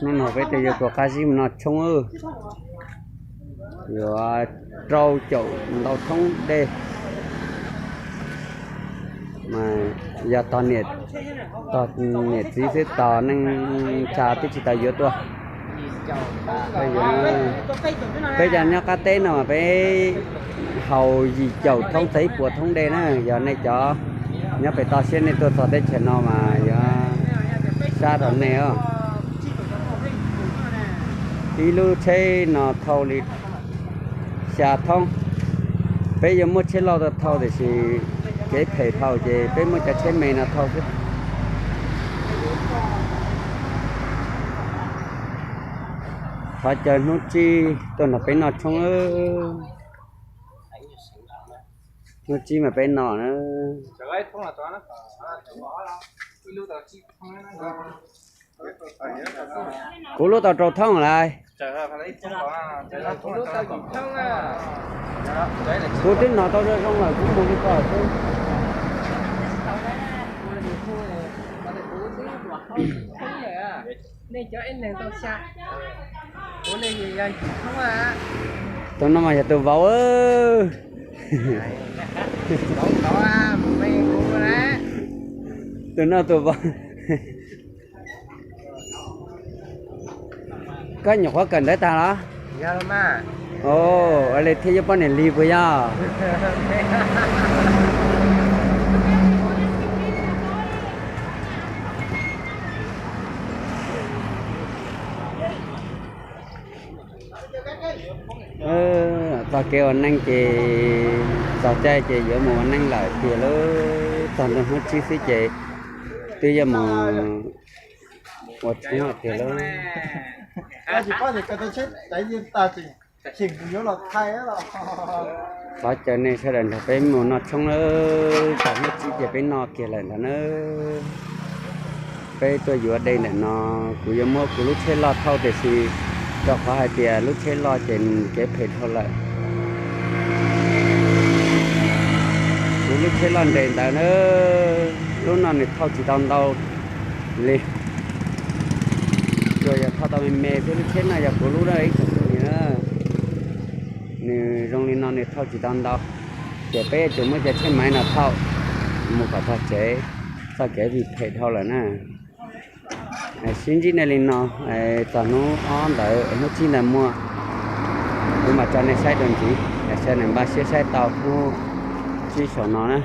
Hnub no peb tus yuav tuaj qab zib mus noj tshoob, yuav rau caum ntau thoob dej. Mas yog tog niam txiv xwb, tog neej tsa twb tsis tau yuav tuaj. Peb cov nyob qab teb no mas peb haus yim caum thoob txog ib puas thoob dej na. Yog nej cov nyob pem toj siab nej tuaj txog teb chaws no mas yuav sab rau nej os. Ib lub tsheb no thauj li xya thoob. Peb yuav muab tsheb loj tuaj thauj tiam sis kev phem dhau ces peb muab cov tsheb me no thauj xwb. Thov caw hnub tsib tuaj nrog peb noj tshoob. Hnub tsib mas peb noj na. Kuv lub tau rau thoob lawm. Kuv twb noj tau zoo zoo lawm, kuv mus li ko xwb. Tus no mas yog tus vauv. Tus no tus vauv. Koj nyuam qhuav kawm ntawv tag los? Ua li thiaj yuav poj niam lig puas yog? Txog kev ua neej ces txog caij ces yuav mus ua neej lawm tiag lauj. Txog ntua hnub tsib xwb ces twb yuav mus ua tshoob tiag lauj. Thov caw nej sawv daws nrog peb mus noj tshoob lawm, txog hnub tsib ces peb noj kiag lawm ntag na. Peb tuaj yuav dej ntawm no, kuv yuav muab kuv lub tsheb loj thauj tiam sis rau qhov hais tias lub tsheb loj ces kev phem dhau lawm. Kuv lub tsheb loj nres ntawd na, lub no nws thauj tsis tau ntau li. Tsuas yog thauj tau me me xwb, lub tsheb no yog kuv lub ib txwm tus ni na. Nws zoo li no nws thauj tsis tau ntau, ces peb yuav tsum muab cov tsheb maiv no thauj mus kom txog tsev, txoj kev vim phem dhau lawm na. Sib ntsib nej li no, txog hnub ob ntawd hnub tsib ntawd muaj, kuv mam tso nej saib dua ntxiv, sawv daws npaj siab saib tau hnub tsib saum no na.